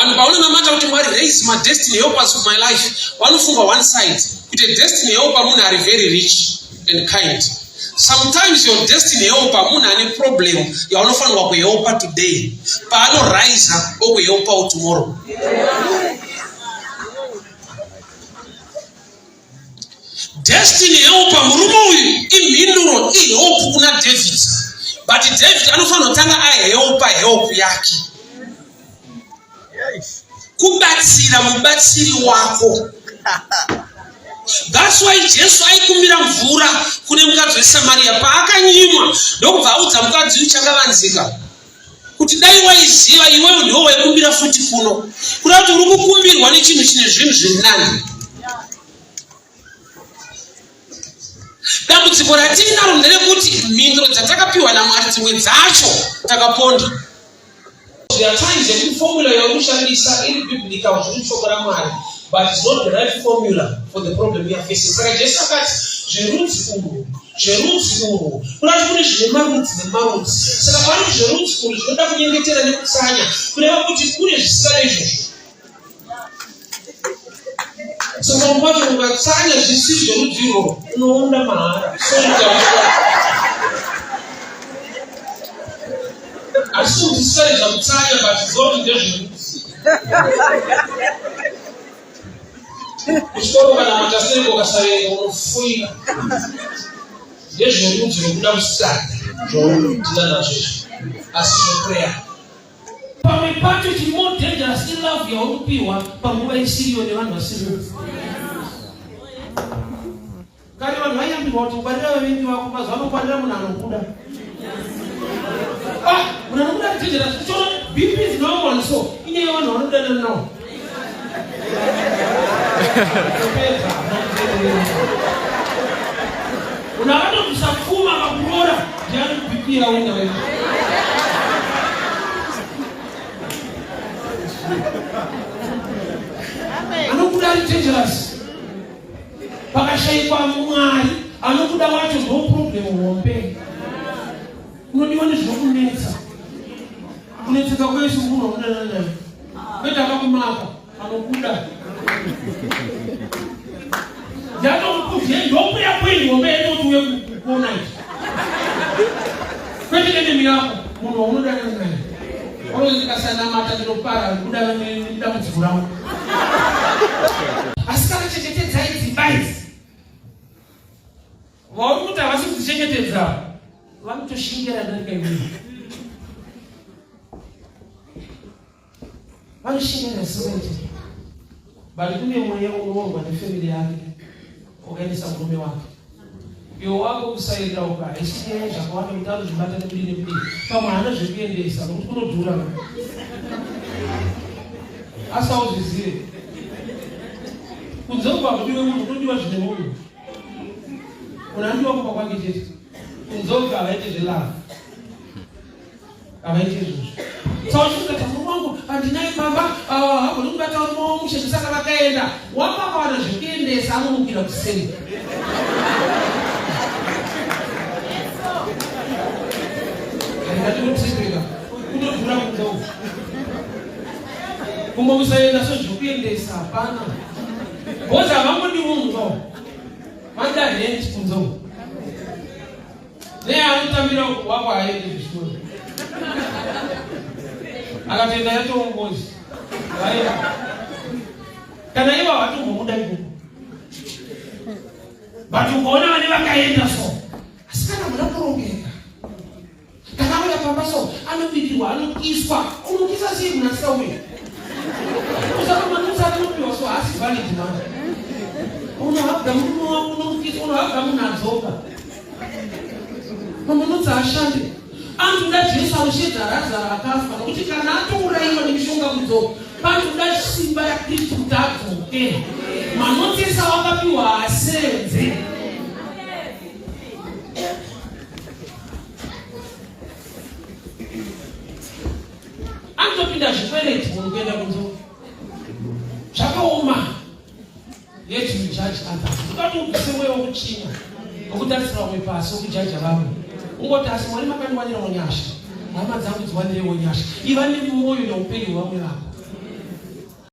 Vanhu pavanonamata kuti Mwari raise my destiny helpers for my life, vanofunga one side kuti destiny helper munhu ari very rich and kind. Sometimes your destiny helper munhu ane problem yaunofanirwa kuhelpa today, paanoraisa okuhelpawo tomorrow. Destiny helper murume uyu imhinduro ihelp kuna David, but David anofanira kutanga ahelpa help yake kubatsira mubatsiri wako. That's why Jesu aikumbira mvura kune mukadzi weSamaria paakanyimwa, ndokubva audza mukadzi uyu chakavanzika kuti dai waiziva iwewe ndiwo waikumbira futi kuno, kuda kuti uri kukumbirwa nechinhu chine zvinhu zviri nani. Dambudziko ratiinaro nderekuti mhinduro dzatakapiwa naMwari dzimwe dzacho takaponda. There are times yekuti formula yauri kushandisa iri biblical zviri mushoko raMwari but it's not the right formula for the problem you are facing. Saka Jesu akati zverudzi urwu zverudzi urwu kuda kuti kune zvine marudzi nemarudzi. Saka paanoti zverudzi urwu zvinoda kunyengetera nekutsanya kureva kuti kune zvisina izvozvo. Saka pamwe pacho ukatsanya zvisiri zverudzi irworwo unoonda mahara. Asi kuti zvisarega kutsanya but ziva kuti ndezverudzi. Kuchikoro kana matasereko ukasaverenga unofoira. Ndezverudzi rwekuda kusada zvaunodila nazvo izvi asi zveprayer. Pamwe pacho chiri more dangerous ilove yauri kupiwa panguva isiriyo nevanhu vasiriyo. Kare vanhu vaiyambirwa kuti ngwarira vavengi vako, mazuva ano ngwarira munhu anokuda. Ah, munhu anokuda ari dangerous. Uchiona BP dzinowangu vanhu so, inyaya yevanhu vanodanana nawo. Topedza, munhu akatobvisa pfuma akakuroora ndiani BP yaunda wewe. Anokuda ari dangerous. Pakashaikwa Mwari anokuda wacho ndo problem hombe. Unodiwa nezvinokunetsa. Kunetseka kwese munhu wakudanana naye. Kwete akakumaka anokuda. Ndatokukuziya ndokuya kwini hombe yetoti uye kukuona izvi. Kwete enemy yako munhu waunodanana naye. Unoti ndikasanamata ndinopara kuda nedambudziko rangu. Asi kana chengetedzai dzimba idzi. Vauri kuti havasi kudzichengetedza vanotoshingira darika iwewe. Vanoshingira zvisingaiti. But kune mweya unoorwa nefamily yake wakaendesa murume wake. Iwe wako kusairira uko haisi nyaya zvakawanda kuti anozvibata nekudii nekudii. Pamwe haana zvekuendesa nokuti kunodhura. Asi hauzvizive. Kunze uko hakudiwe munhu, kunodiwa zvine munhu. Munhu anodiwa kumba kwake chete. Kunze uko havaite zvelove. Havaite izvozvo. Saka uchikati murume wangu handinai pamba, ah, hagoni kubata murume wangu mushe saka vakaenda. Wako akawana zvekuendesa anomukira kuseni. Handingati kutripika. Kutodhura kunze uku. Kumwe kusaenda so zvekuendesa hapana. Because havangodi munhu no. Vanoda rent kunze uku. Naye anotambira wako haendi kuchikoro. Akatoenda yatoo ngozi. Vaenda. Kana ivo havatombomuda ikoko. But ukaona vane vakaenda so. Asi kana muna kurongeka. Kana auya pamba so anobikirwa anokiswa. Unokisa sei munhu asingauyi? Usakamanutsa anopiwa so haasi valid manje. Unohabga murume wako unomukisa unohabga munhu adzoka. Mamanutsa ashande. Anotoda Jesu anoshedza Razaro akafa nokuti kana atourayiwa nemishonga kudzoka panotoda simba raKristu kuti adzoke. Manotesa wakapiwa haasenze. Anotopinda zvikwereti munhu kuenda kunze. Zvakaoma. Yet you judge others. Ukati ubvise mweya wekutsvinya, wekutarisira vamwe pasi, wekujaja vamwe. Ungoti asi Mwari makandiwanirawo nyasha. Hama dzangu dziwanirewo nyasha. Iva nemwoyo neupenyu hwevamwe vako.